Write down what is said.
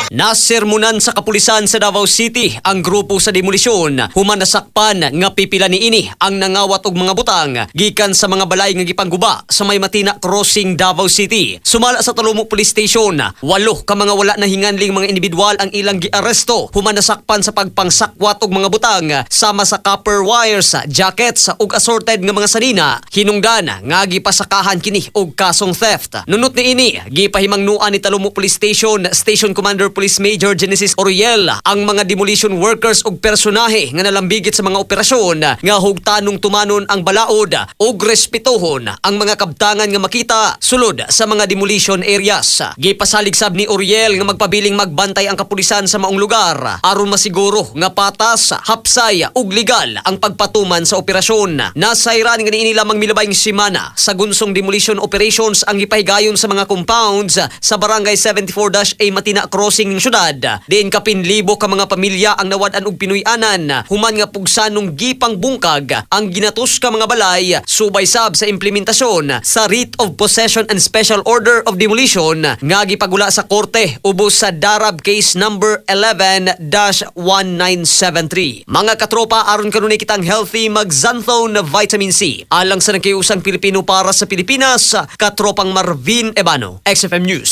Nasermonan sa kapulisan sa Davao City ang grupo sa demolisyon human nasakpan nga pipila niini ang nangawat og mga butang gikan sa mga balay nga gipangguba sa may Matina Crossing, Davao City. Sumala sa Talomo Police Station, walo ka mga wala na hinganling mga individual ang ilang giaresto human nasakpan sa pagpangsakwat og mga butang sama sa copper wires, jackets ug assorted nga mga sanina. Hinungdan nga gipasakahan kini og kasong theft. Nunot niini, gipahimangnuan ni Talomo Police Station Station Commander Police Major Genesis Oriel ang mga demolition workers ug personahe nga nalambigit sa mga operasyon nga hugtanong tumanon ang balaod ug respetuhon ang mga kabtangan nga makita sulod sa mga demolition areas. Gipasalig sab ni Oriel nga magpabiling magbantay ang kapulisan sa maong lugar aron masiguro nga patas, hapsay ug legal ang pagpatuman sa operasyon. Nasayran nga niini lamang milabayng semana sa gunsong demolition operations ang gipahigayon sa mga compounds sa Barangay 74-A, Matina Crossing ning syudad. Diin kapin libo ka mga pamilya ang nawad-an og Pinoy-anan human nga pugsanong gipangbungkag ang ginatos ka mga balay subay sab sa implementasyon sa writ of possession and special order of demolition nga gipagula sa korte ubos sa DARAB Case Number 11-1973. Mga katropa, aron kanunay kitang healthy, mag-Xanthone Vitamin C. Alang sa nagkiusang Pilipino para sa Pilipinas, katropang Marvin Ebano, XFM News.